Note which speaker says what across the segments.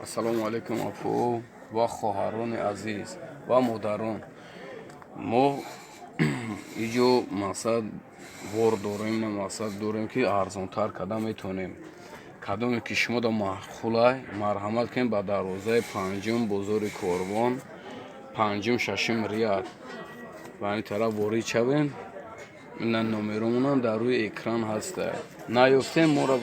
Speaker 1: Ассалому алайкум, апо ва хоҳарони азиз ва модарон. Мо иҷо мақсад вор дорем, на мақсад дорем, ки арзонтар карда метавонем. Кадоме ки шумо да маъқулай, марҳамат кунем ба дарвозаи панҷум бозори Корвон, панҷум, шашум ряд, ба ин тараф ворид шавем. Ина номеромонам дар рӯи экран ҳаста. Наёфтем моро,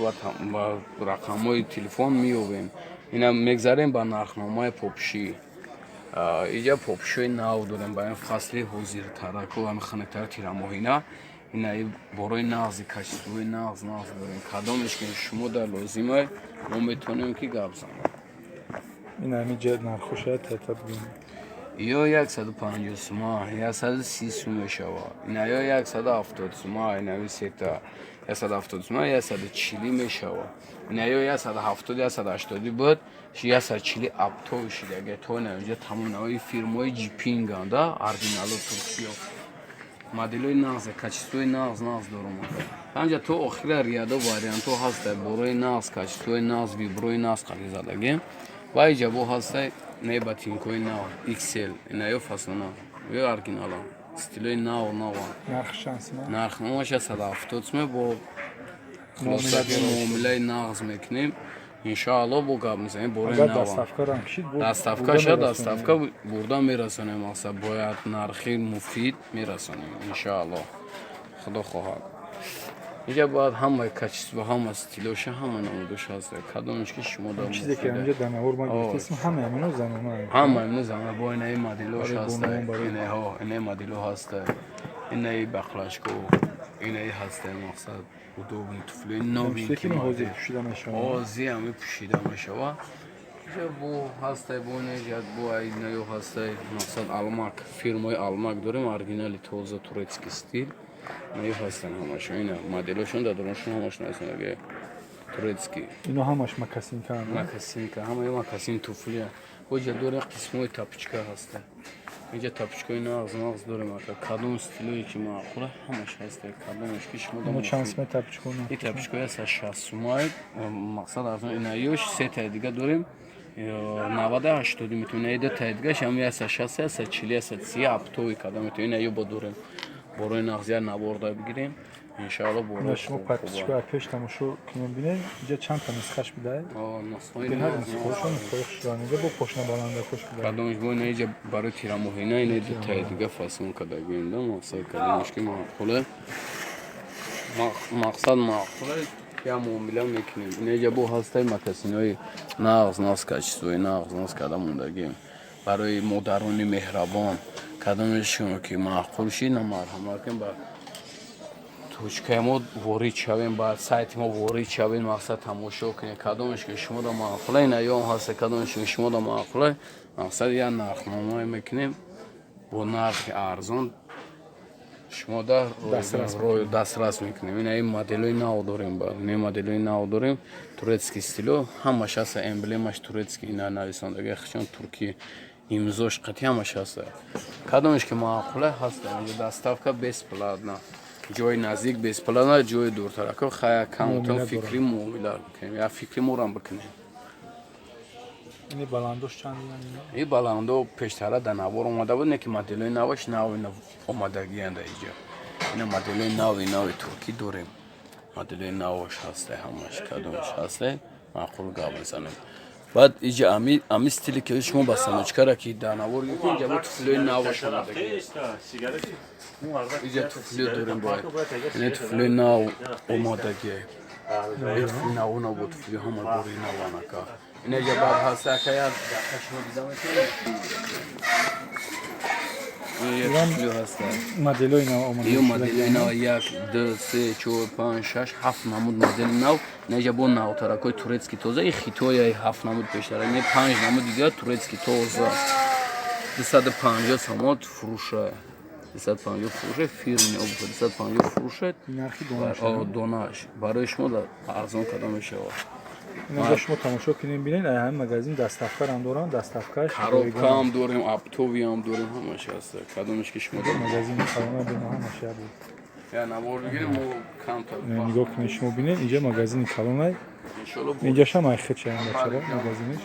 Speaker 1: ба рақамҳои телефон меёбем. Ина мегзарем ба нархномаи попшӣ. Иҷа попшиҳои нав дорем ба ин фасли ҳозиртараку, ҳами хунуктар, тирамоҳина. Ина борои нағзи, качествои нағз нағз дорем. Кадомеш ки шумо дар лозимай, мо метавонем ки гап занем.
Speaker 2: Ин ҳамин ҷа нархоша тата бигӯем.
Speaker 1: Ё 150 сума, 130 сум мешавад. Ина ё 170 сума, инави сета 170 сума, 140 мешавад. Ина ё 170, 180 буд, 140 оптовый шидаге. То ина инҷа тамом навои фирмаи Ҷипинганда, оригиналу туркиё. Моделои нағзе, качествои нағз нағз дорум. Ҳамҷа то охира рядо вариантҳо ҳаста, борои нағз, качествои нағз, виброи нағз қади задагем. Ва иҷа бо ҳаста не ботинкои нав XL, ина ё фасона, ё оригинала. Стилои нав наван.
Speaker 2: Нархш чанд сума?
Speaker 1: Нархномаш 170 сума, бо хулосаки муомилаи нағз мекунем. Иншоалло, бо гап мезанем борои
Speaker 2: Агар
Speaker 1: наван.
Speaker 2: доставкарам кишид,
Speaker 1: Доставка ша, доставка бурда мерасонем, мақсад бояд нархи муфид мерасонем, иншоалло, худо хоҳад. Инҷа бояд ҳамаи качество, ҳама стилоша, ҳама намудош ҳаст. Кадомеш ки шумо да
Speaker 2: Чизе ки ҳаминҷа дар навор ма гирифтесим, ҳамаи ҳамино занона.
Speaker 1: Ҳама ино зана, бо инаи моделош
Speaker 2: Барои
Speaker 1: ҳаста.
Speaker 2: бонувон,
Speaker 1: Инаҳо, инаи модело ҳаста, инаи баклажко, инаи ҳаста, мақсад удобный туфли
Speaker 2: Чизе
Speaker 1: новинки.
Speaker 2: ки ҳозир пӯшида мешавад.
Speaker 1: Ҳозир ҳами пӯшида мешавад. Инҷа бо ҳастай, бо инаҷа бо инаё ҳастай, мақсад Алмак, фирмаи Алмак дорем, оригинали тоза, турецкий стиль. Инаё ҳастан ҳамашон, ина моделошон дар дорашон ҳамашон ҳастан, аге турецкий.
Speaker 2: Ино ҳамаш мокасинка.
Speaker 1: Мокасинка, ҳамаи мокасин туфлия. Боҷа дорем қисмҳои тапочка ҳаста. Инҷа тапочкаи нағз нағз дорем, ака. Кадом стилое ки маъқула, ҳамаш ҳаста. Кадомеш ки шумо
Speaker 2: Ино чанд сума тапочка?
Speaker 1: Ин тапочкаи ҳаста 60 сумай, мақсад аз ина ёш сетаи дига дорем. 90, 80 метавонем. Ина дутаи дигаш ҳам 160, 140, 130 оптовый карда метавонем. Ина ё бо дорем. Борои нағз як наворда бигирем. Иншоалло, борои
Speaker 2: Ина шумо
Speaker 1: хуб.
Speaker 2: Подписчикои пеш тамошо кунем, бинед, инҷа чанд та нисхаш бидай.
Speaker 1: Нусхаи
Speaker 2: Беҳад
Speaker 1: нағз.
Speaker 2: Нисхаҳошон нисхаҳои хушрӯянд. Инҷа бо пошна баландакош бидай.
Speaker 1: Кадомеш бо ина иҷа барои тирамоҳина, ина дутаи дига фасон кардагием да, мақсад кадомеш ки маъқуле, мақсад маъқуле, я муомила мекунем. Ина иҷа бо ҳастаи мокасинои нағз нағз, качествои нағз нағз карда мондагием барои модарони меҳрабон. Кадомешон ки маъқул шид, на марҳамат кунем, ба точкаи мо ворид шавем, ба сайти мо ворид шавем, мақсад тамошо кунем. Кадомеш ки шумо да маъқула, ина ём ҳаста. Кадомеш ки шумо да маъқула, мақсад я нархномае мекунем, бо нархи арзон шумо да
Speaker 2: Дастрас.
Speaker 1: Дастрас мекунем. Ина ин моделои нав дорем, ба ин моделои нав дорем, турецкий стило ҳамаш ҳаста, эмблемаш турецкий, ина нависондаги хичон турки, имзош қатъи ҳамаш ҳаста. Кадомеш ки маъқула, ҳаста инҷо. Доставка бесплатно, ҷои наздик бесплатно, ҷои дуртарако хая камтон
Speaker 2: Муомила.
Speaker 1: Фикри муомила бикунем, я фикри морам бикунем.
Speaker 2: Ини баландош чанд ино?
Speaker 1: И баландо пештара дар навор омада буд, не ки моделои наваш нав омадагианда иҷо. Ина моделои нави нави туркӣ дорем, моделои наваш ҳаста ҳамаш. Кадомаш ҳаста маъқул, гап мезанем. Баъд иҷа ами стиле ки шумо ба самочкара ки дар навор гирифтем, иҷа бо туфлиои наваш омадагӣ. Иҷа туфлио дорем, бояд ина туфлиои нав омадагӣ. Туфли наву нав, бо туфлио ҳама бори наванака. Ина иҷа баъд ҳаста, ака, як дақиқа шумо дида метавонед. Туфлио ҳаста.
Speaker 2: Моделои нав омада.
Speaker 1: Ё моделои нав: як, ду, се, чор, панҷ, шаш, ҳафт намуд модели нав. Наҷа бо навтаракҳои турецкий тоза, и хитоя ҳафт намуд пештара, не панҷ намуд дигар турецкий тоза. 250 сомон фурӯша, 250 фурӯша, фирми обуф 250 фурӯша.
Speaker 2: Нархи донаш.
Speaker 1: Донаш барои шумо арзон карда мешавад.
Speaker 2: Инҷа шумо тамошо кунем, бинед, ай ҳамин магазин доставкарам доранд, доставкаш.
Speaker 1: Коробкаам дорем, оптовыйам дорем, ҳамаш ҳаста. Кадомеш ки шумо
Speaker 2: Магазин калона бина, ҳамаш як буд.
Speaker 1: Я навор бигирем, мо камтар.
Speaker 2: Нигоҳ кунед, шумо бинед, инҷа магазини калонай.
Speaker 1: Иншолло.
Speaker 2: Инҷашам ай хечаям, бачаро, магазиниш.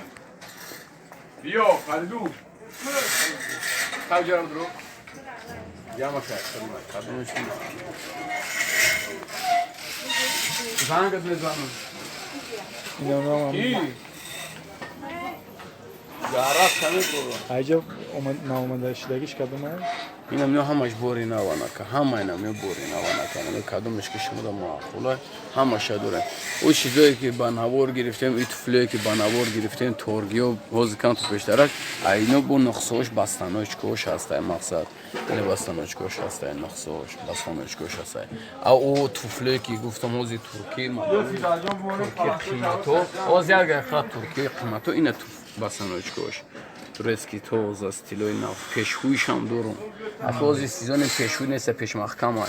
Speaker 1: Биё, Фаридун. Хай, ҷарам дро. Яма кай, кадомеш зангат мезанам.
Speaker 2: Инам.
Speaker 1: Ки? Гараб каме буро.
Speaker 2: Айҷа наомадашидагиш кадомай?
Speaker 1: Инам ё ҳамаш бори наванака, ҳама инам ё бори наванака. Ина кадомеш ки шумо да маъқула, ҳамаша дорем. О чизое ки ба навор гирифтем, и туфлие ки ба навор гирифтем, торгиё ҳозир камту пештарак, а ино бо нуқсош, бастаночкош ҳастай, мақсад. Ина бастаночкош ҳастай, нуқсош, бастаночкош ҳастай. А о туфлие ки гуфтам ҳозир турки, турки қимато, ҳозир як дақиқа, турки қимато, ина туф бастаночкош. Турецкий, тоза, стилои нав, пешҳӯишам дорум. Аки ҳозир сезони пешҳӯй неста, пешмаҳкама.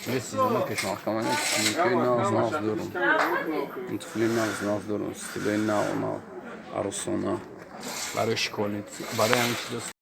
Speaker 1: Ин сезони пешмаҳкама, туфликои нав нав дорум. Туфли нав нав дорум, стилои нав нав, арусона. Барои школьница, барои ҳамин чизо.